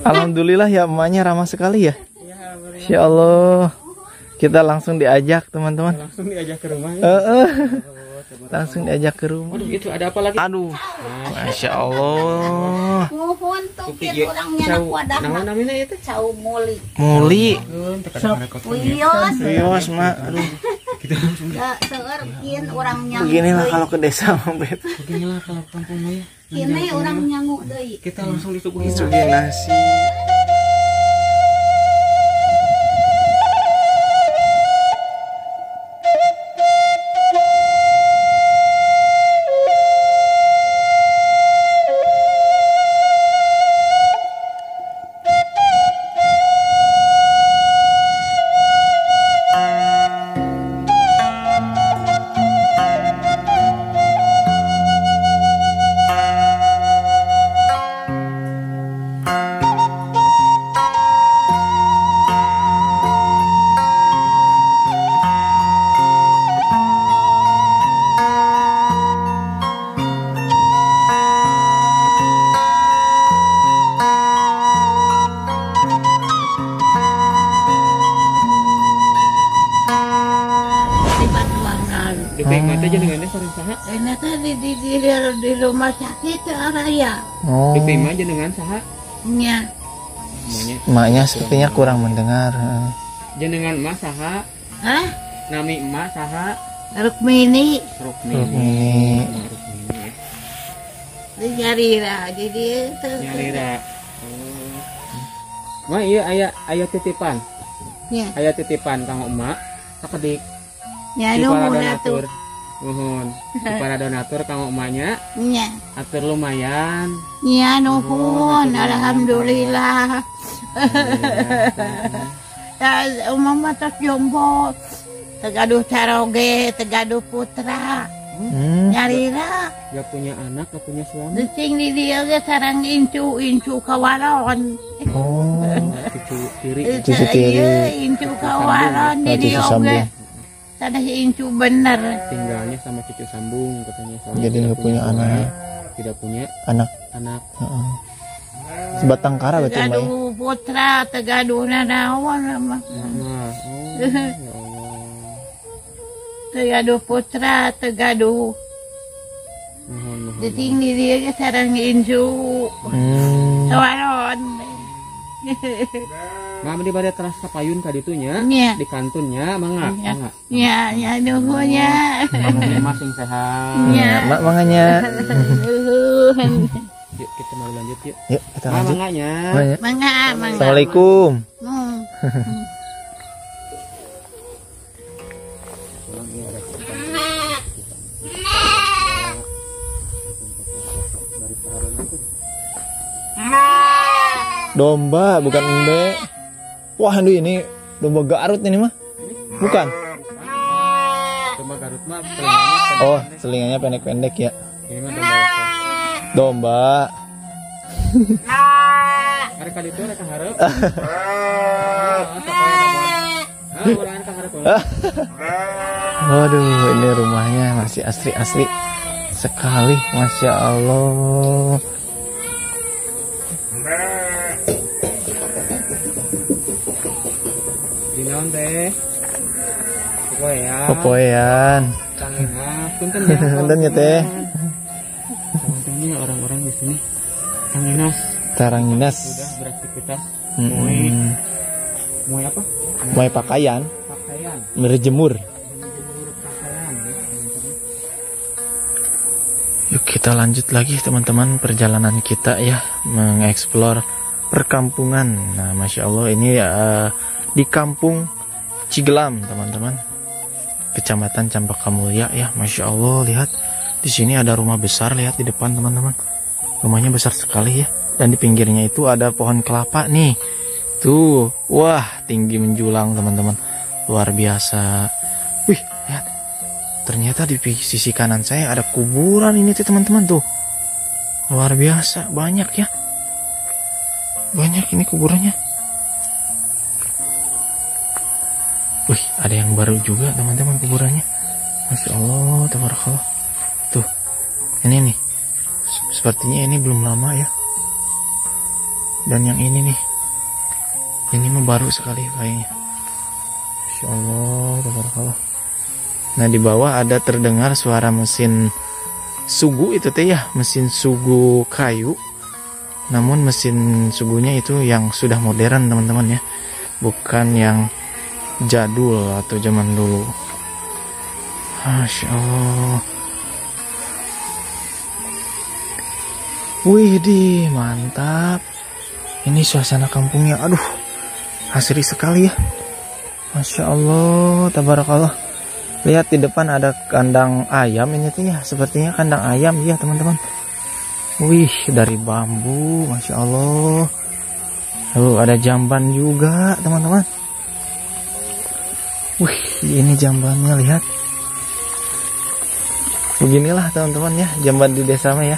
Alhamdulillah ya, emaknya ramah sekali ya. Insya Allah. Kita langsung diajak teman-teman. Langsung diajak ke rumah ya. Langsung diajak ke rumah. Aduh, itu ada apa lagi? Aduh. Masya Allah. Nuhun tuh orangnya wadah. Naon namanya itu? Cau muli. Muli. Wios. Wios, Mak. Aduh. Kita langsung seueur kin urang nyangu. Beginilah kalau ke desa, Mang Beb. Beginilah kalau ke kampung ya. Kini orang nyangu deui. Kita langsung disuguhi nasi. Di rumah sakit araya. Oh. Diterima jenengan saha? Nya. Emaknya sepertinya kurang mendengar. Jenengan emak saha? Hah? Nami emak saha? Rukmini. Rukmini. Di nyarira jadi itu. Nyarira. Oh. Mak iya aya titipan. Nya. Aya titipan kanggo emak sakedik. Nya nuhun atuh. Nuhun para donatur kanggo emaknya. Nya. Atur lumayan. Nya nuhun, alhamdulillah. Ya mama tos jompo. Tegaduh caroge, tegaduh putra. Nyarira. Gak punya anak, gak punya suami. Cing di dieu ge sareng incu kawaron. Oh, cucu tiri. Cucu tiri. Incu kawaron di dieu oge. Sana si incu bener. Tinggalnya sama cucu sambung katanya. Soalnya jadi nggak punya anak. Tidak punya anak. Anak. Sebatang kara berarti. Tegaduh putra, tegaduh nanaon mah. Oh, ya Allah. Tegaduh putra, tegaduh. Jadi ini dia sareng incu. Kawaron. Nah, di bade teras kapayun ka ditunya, di kantunnya, mangga, mangga. Nya, nya nuhun nya. Mangga sing sehat. Nya, mak manganya. Nuhun. Yuk kita mau lanjut yuk. Yuk, kita lanjut. Manganya. Mangga, mangga. Assalamualaikum. Domba bukan embe. Wah, aduh ini domba Garut ini mah. Bukan. Domba Garut mah telinganya pendek. Oh, telinganya pendek-pendek ya. Ini mah domba. Domba. Hari kali itu mereka harap. Waduh, ini rumahnya masih asri-asri sekali, Masya Allah. Dinaon teh? Popoean. Popoean. Punten ya. Punten ya teh. Teman-teman orang-orang di sini Tanginas. Taranginas. Sudah beraktivitas. Moe apa? Moe pakaian. Pakaian. Berjemur. Berjemur pakaian. Yuk kita lanjut lagi teman-teman perjalanan kita ya, mengeksplor perkampungan. Nah, Masya Allah ini di Kampung Cigelam teman-teman, Kecamatan Campaka Mulya ya. Masya Allah, lihat di sini ada rumah besar, lihat di depan teman-teman, rumahnya besar sekali ya. Dan di pinggirnya itu ada pohon kelapa nih, tuh, wah tinggi menjulang teman-teman, luar biasa. Wih, lihat, ternyata di sisi kanan saya ada kuburan ini tuh teman-teman tuh, luar biasa banyak ya, banyak ini kuburannya. Wih, ada yang baru juga teman-teman kuburannya. Masya Allah, tabarakallah. Tuh, ini nih, sepertinya ini belum lama ya. Dan yang ini nih, ini mah baru sekali kayaknya. Masya Allah, tabarakallah. Nah, di bawah ada terdengar suara mesin sugu itu teh ya, mesin sugu kayu. Namun mesin sugunya itu yang sudah modern teman-teman ya, bukan yang jadul atau zaman dulu. Masya Allah. Wih di, mantap. Ini suasana kampungnya, aduh, asri sekali ya. Masya Allah, tabarakallah. Lihat di depan ada kandang ayam ini tuh ya, sepertinya kandang ayam ya teman-teman. Wih, dari bambu, Masya Allah. Lalu ada jamban juga teman-teman. Wih, ini jambannya, lihat. Beginilah teman-teman ya, jamban di desa mah ya.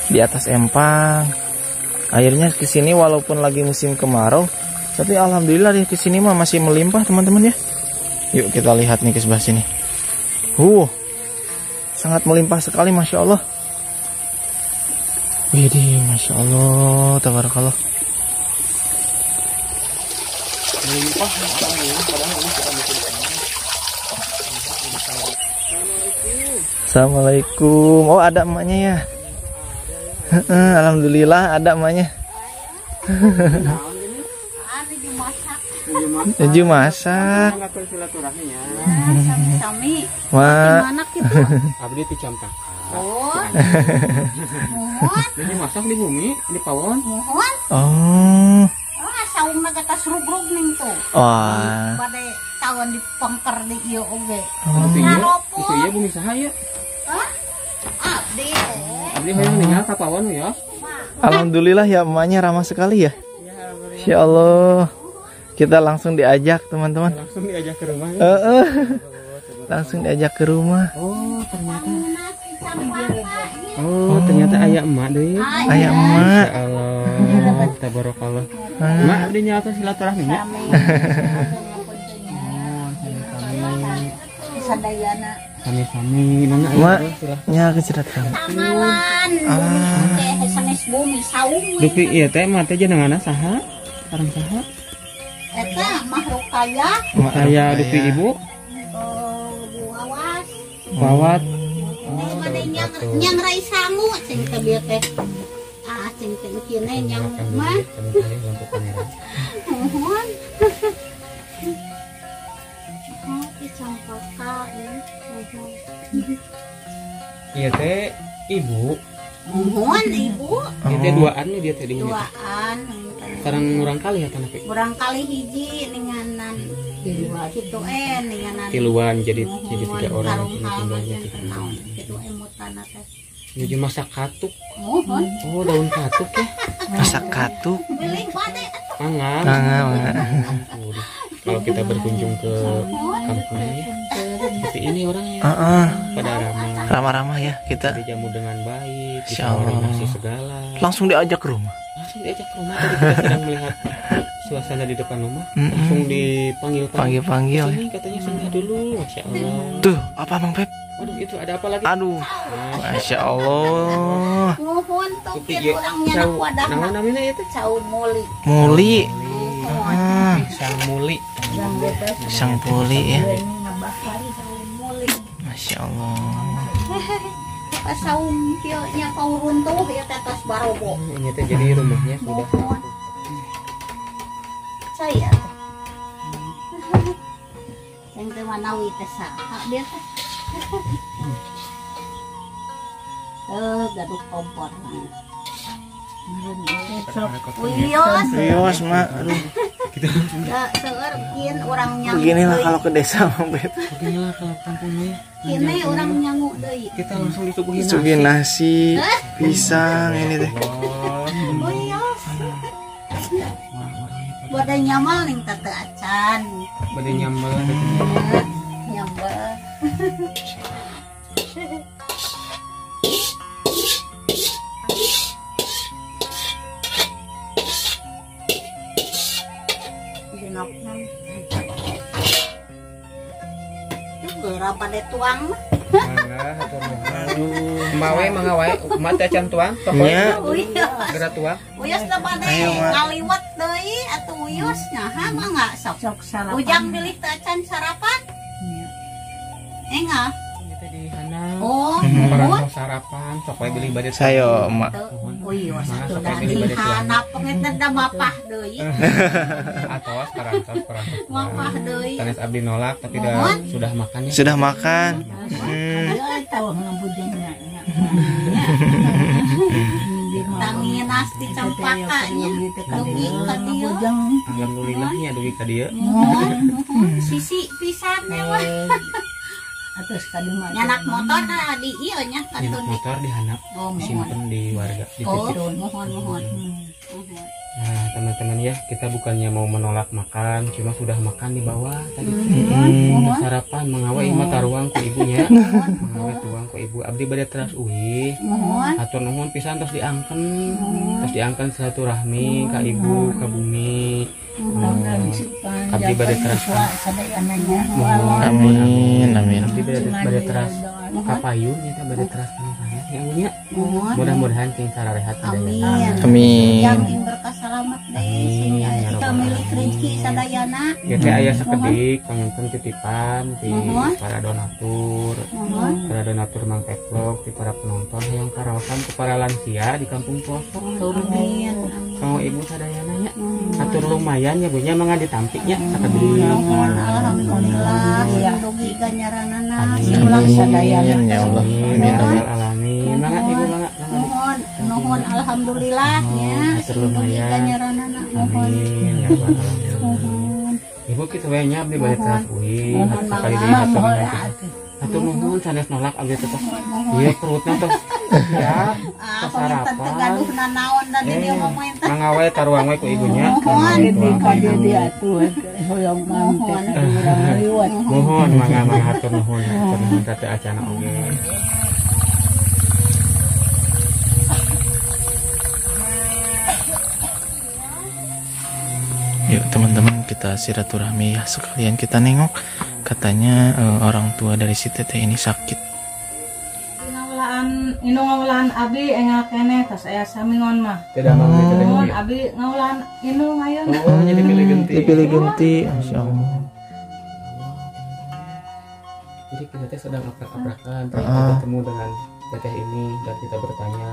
Di atas empang. Airnya kesini walaupun lagi musim kemarau, tapi alhamdulillah di kesini mah masih melimpah teman-teman ya. Yuk kita lihat nih ke sebelah sini. Sangat melimpah sekali, Masya Allah. Widih, Masya Allah, tabarakallah. Melimpah, Assalamualaikum. Oh, ada emaknya ya. Alhamdulillah ada emaknya. Nuju masak. Sami-sami. Mak. Abdi ti Campaka. Oh. Muhun. Nuju masak di bumi, di pawon. Muhun. Oh. Oh, saungna geus rugrug ning tuh. Wah. Bade tawon dipengker di ieu oge. Itu ieu bumi saha ieu? Hah? Abdi. Abdi hoyong ninggal ka pawon ya. Alhamdulillah ya, emaknya ramah sekali ya. Masya Allah. Kita langsung diajak teman-teman. Langsung diajak ke rumah. Ya? Langsung diajak ke rumah. Oh, ternyata. Oh, ternyata ayah emak deh. Ayah emak. Masya Allah. Tabarakallah. Emak abdi nyalakan silaturahmi nya. Sadayana. Sami-sami mangga emak nyalakan silaturahmi. Amalan. Teh sanes bumi saung. Dupi ieu teh mah teh jenenganna saha? Sareng saha? Eta mah Rukaya. Rukaya dupi ibu? Bu Awas. Wawat. Oh, nyang rai sangu cing teh bieu teh. Ah cing teh kene nyang mah. Muhun. Oh, di Campaka ya. Iya teh ibu. Muhun ibu. Ieu teh duaan nih dia teh di duaan. Sekarang murang kali ya tanah pe? Murang kali hiji ninganan kitu ninganan. Tiluan jadi 3 orang ini tinggalnya kitu emutana teh. Nuju masak katuk. Muhun. Oh, daun katuk ya. Masak katuk. Beli bade atuh. Mangga. Kalau kita berkunjung ke kampungnya ya, seperti ini orangnya. Pada ramah. Ramah-ramah ya kita. Dijamu dengan baik, ditawarin nasi segala. Langsung diajak ke rumah. Langsung diajak ke rumah. Tadi kita sedang melihat suasana di depan rumah, langsung dipanggil. Panggil-panggil. Sini katanya singgah dulu, Masya Allah. Tuh, apa Bang Pep? Waduh, itu ada apa lagi? Aduh, Masya Allah. Muhun tuh orangnya nak wadah. Nama namanya itu? Cau Muli. Muli. Sang Muli. Sang Muli ya. Masya Allah. Saung kieu nya kau runtuh ya tetes barobo. Ini teh jadi rumahnya sudah. Saya. Yang teh manawi teh saha dia teh. Gaduh kompor. Wios, mak. Aduh. Seueur kieu urang nyangu. Beginilah kalau ke desa, Bang Beb. Beginilah kalau kampungnya. Kini orang nyangu deui. Kita langsung disuguhin nasi, pisang ini teh. Wios. Bade nyamal ning teh acan. Bade nyambel. Nyambel. Pada tuang. Aduh, mawe mangga wae, mata can tuang, Nya. Geura tuang. Uyos teh bade ngaliwet deui atuh uyos nyaha mangga sok. Ujang bilih teh acan sarapan. Enggak. Oh, nuhun sarapan, sok wae bilih bade. Sayo, Mak. Uyos atuh da dihanap pangetan da mapah deui. Atos parantos. Mapah deui. Sanes abdi nolak tapi dah sudah makan ya. Sudah makan. Tanginas di Cempaka nya. Dugi ka dieu. Alhamdulillah nya dugi ka dieu. Sisi pisan mah. Atos kadi mah. Nyanak motor da di ieu nya katun. Motor dihanap. Simpen di warga dititip. Oh, mohon. Nah, teman-teman ya, kita bukannya mau menolak makan, cuma sudah makan di bawah tadi. Sarapan mangga ieu mah taruang ku ibunya. Mangga tuang ku ibu. Abdi bade teras uih. Hatur nuhun pisan tos diangken. Tos diangken silaturahmi ka ibu, ka bumi. Abdi bade teras. Amin, amin. Abdi bade teras ka payun nya teh bade teras nya. Mudah-mudahan sing sararehat sadayana. Amin. Yang berkah salamet deui sing milik rezeki sadayana. Ya teh aya sakedik panginten titipan ti para donatur. Para donatur Mang Vlog ti para penonton yang karaosan ku para lansia di kampung pelosok. Amin. Kanggo ibu sadayana nya. Atur lumayan ya bu nya mangga ditampik nya sakedik. Alhamdulillah sing dugi ganjaranana sing ulang sadayana ya Allah. Amin. Amin. Mangga ibu mangga. Nuhun, nuhun alhamdulillah nya. Lumayan. Ganjaranana nuhun. Amin ya rabbal alamin. Ibu kitu we nya abdi bade teras uih. Sakali deui hatur nuhun sanes nolak abdi teh. Ieu perutna tos ya. Tos sarapan. Teu gaduh nanaon da di dieu mah teh. Mangga we taruang we ku ibunya. Nuhun atuh hoyong mah teh liwat. Nuhun mangga mangga hatur nuhun teh acana oge. Yuk teman-teman, kita silaturahmi ya, sekalian kita nengok. Katanya orang tua dari si teteh ini sakit. Ngaulaan ngaulaan abi engal keneh tos aya samingon mah. Tidak mau teteh abi ngaulaan indung ayeuna. Oh, jadi pilih genti. Dipilih genti, masyaallah. Jadi kita teh sedang aprak-aprakan, ternyata bertemu dengan teteh ini dan kita bertanya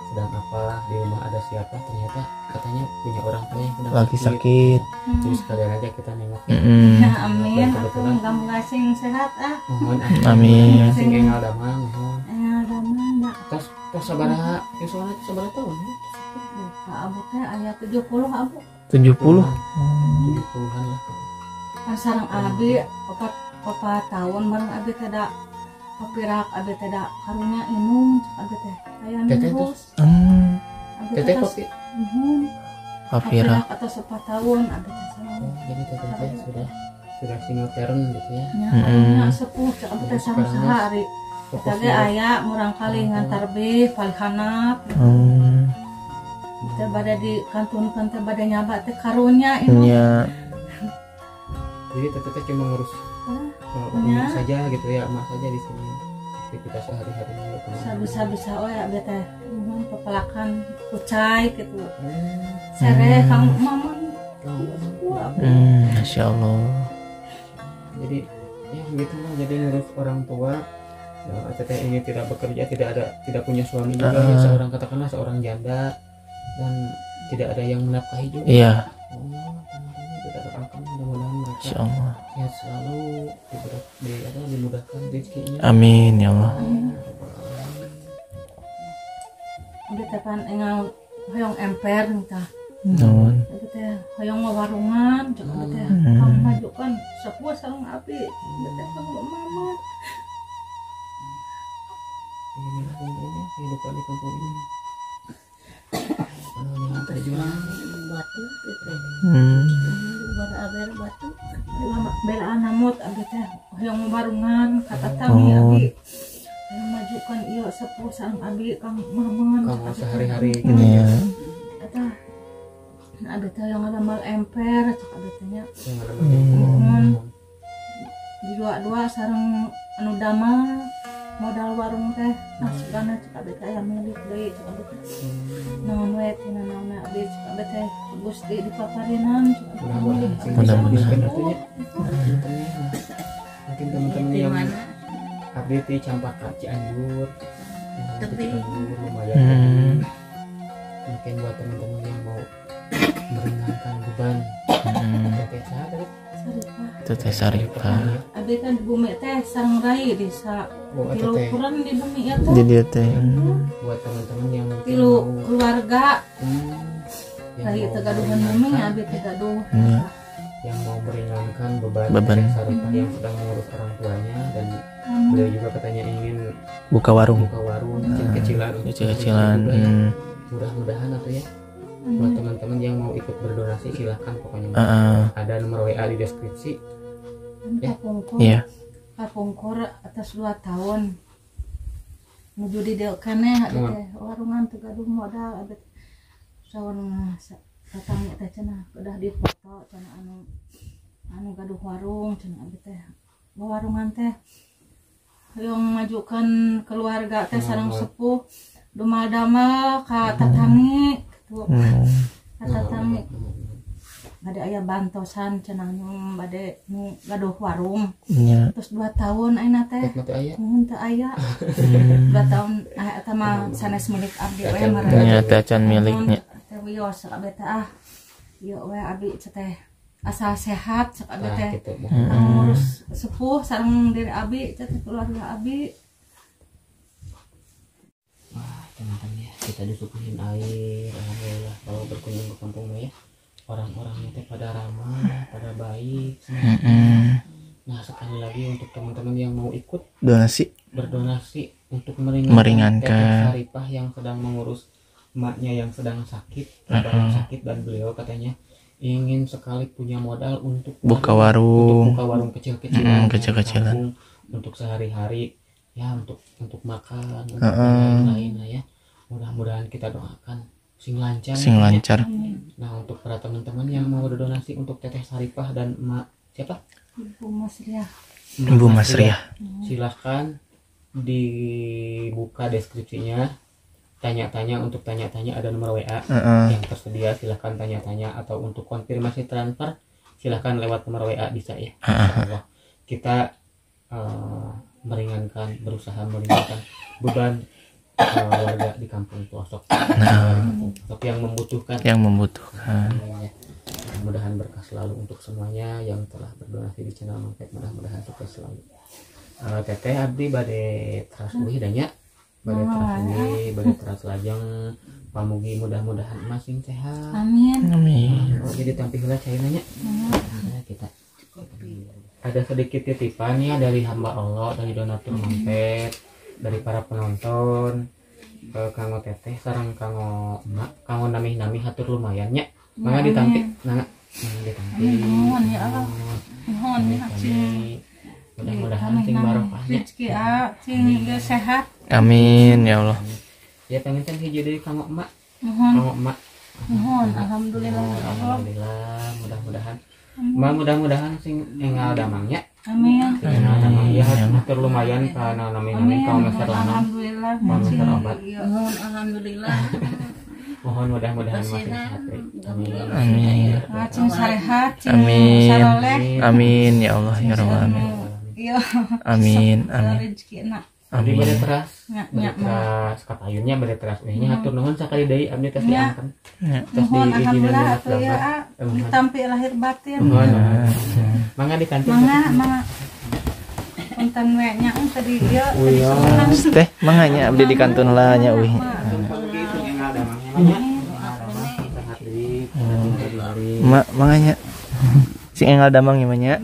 sedang apa, di rumah ada siapa, ternyata katanya punya orang tua yang sedang lagi sakit. Jadi sekalian aja kita nengok. Ya, amin. Mudah-mudahan sing sehat ah. Mohon amin. Sing enggal damang, mohon. Enggal damang da. Tos tos sabaraha, yuswana sabaraha tahun? Ka abu teh aya 70 abu. 70. 70-an lah. Kan sareng abi 4 tahun bareng abi teh da papirak abi teh da karunya inung cek abi teh aya nurus. Teteh kopi. Papirak atau 4 tahun abi teh sareng. Jadi teteh teh sudah single parent gitu ya. Nya karunya sepuh cek abi teh sareng sehari. Eta ge aya murang kali ngantar bih palihanap. Teh bade di kantunkeun teh bade nyaba teh karunya inung. Nya. Jadi teteh teh cuma ngurus emak saja gitu ya, emak saja di sini aktivitas sehari-hari. Bisa-bisa oh ya abdi teh pepelakan kucai gitu. Sere kang mamon. Masya Allah. Jadi ya begitulah, jadi ngurus orang tua. Ya, teteh ini tidak bekerja, tidak punya suami juga, ya, seorang katakanlah seorang janda dan tidak ada yang menafkahi juga. Iya. Oh, teman-teman kita doakan mudah-mudahan mereka sehat selalu, dimudahkan rezekinya. Amin ya Allah. Abdi teh pan enggal hoyong emper tah. Nuhun. Abdi teh hoyong warungan, cek abdi teh kang majukan sepuh sareng abdi. Abdi teh kang mama. Inilah ini kehidupan di kampung ini. Perjuangan batu gitu. Batu. Belaan namut abdi teh hoyong warungan kata tami abdi. Hoyong majukan ieu sepuh sareng abdi kang mamon. Kang sehari-hari. Iya. Eta abdi teh hoyong ngadamel emper cek abdi teh nya. Di dua-dua sareng anu damel. Modal warung teh asupana cek abdi teh aya milik deui cek abdi teh. Naon we tina naonna abdi cek abdi teh Gusti dipaparinan cek abdi. Mudah-mudahan. Mungkin teman-teman yang abdi ti Campaka Cianjur. Cianjur lumayan. Mungkin buat teman-teman yang mau meringankan beban. Teteh saha tadi? Teteh Saripah. Abdi kan di bumi teh sareng rai desa. Tilu ukuran di bumi ya teh. Jadi teh. Buat teman-teman yang tilu keluarga. Rai teh gaduhan bumi abdi teh gaduh. Yang mau meringankan beban Saripah yang sedang mengurus orang tuanya dan beliau juga katanya ingin buka warung. Buka warung kecil-kecilan. Kecil-kecilan. Mudah-mudahan atau ya. Buat teman-teman yang mau ikut berdonasi silahkan pokoknya. Ada nomor WA di deskripsi. Ya. Iya. Kapungkur atas 2 tahun. Nuju di dieu keneh teh warungan teu gaduh modal abet. Saun tatangga teh cenah udah dipoto cenah anu gaduh warung cenah abet teh. Warungan teh hoyong majukan keluarga teh sareng sepuh dumadamel ka tatangi kitu. Ka tatangi bade aya bantosan cenah nu bade nu gaduh warung. Terus 2 tahun ayeuna teh mun teu aya. 2 tahun eta mah sanes milik abdi we mah. Nya teh acan miliknya. Teh wios abdi teh ah. Ieu we abdi teh asal sehat cek abdi teh. Ngurus sepuh sareng diri abdi teh keluarga abdi. Wah, teman-teman ya, kita disuguhin air, alhamdulillah kalau berkunjung ke kampung ya. Orang-orangnya teh pada ramah, pada baik. Nah, sekali lagi untuk teman-teman yang mau ikut donasi, berdonasi untuk meringankan Saripah yang sedang mengurus emaknya yang sedang sakit, sakit dan beliau katanya ingin sekali punya modal untuk buka warung, untuk buka warung kecil-kecilan, kecil-kecilan untuk sehari-hari ya, untuk makan, untuk lain-lain lah ya. Mudah-mudahan kita doakan sing lancar. Sing lancar. Nah, untuk para teman-teman yang mau berdonasi untuk Teteh Saripah dan emak siapa? Ibu Masriah. Ibu Masriah. Silahkan dibuka deskripsinya. Tanya-tanya, untuk tanya-tanya ada nomor WA yang tersedia, silahkan tanya-tanya atau untuk konfirmasi transfer silahkan lewat nomor WA bisa ya. Insyaallah kita meringankan, berusaha meringankan beban warga di kampung pelosok. Tapi yang membutuhkan. Yang membutuhkan. Mudah-mudahan berkah selalu untuk semuanya yang telah berdonasi di channel Mang Pet. Mudah-mudahan sukses selalu. Teteh abdi bade teras uih danya. Bade teras uih, bade teras lajeng. Pamugi mudah-mudahan masing sehat. Amin. Amin. Oh, jadi tampil heula cairna nya. Nah, kita ada sedikit titipan ya dari hamba Allah, dari donatur Mang Pet, dari para penonton, kanggo teteh sareng kanggo emak, kanggo nami-nami hatur lumayan nya. Mangga ditampi, mangga ditampi. Nuhun ya Allah. Nuhun ya cing. Mudah-mudahan sing barokah nya. Rezeki cing geus sehat. Amin ya Allah. Ya panginten hiji deui kanggo emak. Nuhun. Kanggo emak. Nuhun, alhamdulillah ya Allah. Alhamdulillah, mudah-mudahan. Emak mudah-mudahan sing enggal damangnya. Amin. Enggal damang ya hatur lumayan kana nami-nami kanggo meser lanang. Alhamdulillah. Kanggo meser obat. Nuhun, alhamdulillah. Mohon mudah-mudahan masih sehat. Amin. Amin. Cing sarehat, cing Amin. saroleh. Amin ya Allah ya Rabbal alamin. Iya. Amin. Amin. Rezekina. Abdi bade teras, Nya, bade nya, teras kapayunnya, bade teras uhnya hatur nuhun sakali deui abdi tos Nya. diangken. Ya. Tos Nuhun diizinan alhamdulillah lewat atuh ya. gambar. Ditampi lahir batin. Nuhun. Mangga dikantin. Mangga, mangga. Punten we nya tadi ieu tadi subuhan. Teh mangga nya abdi dikantun lah nya uih. Mak mangga nya. Sing enggal damang ieu mah nya.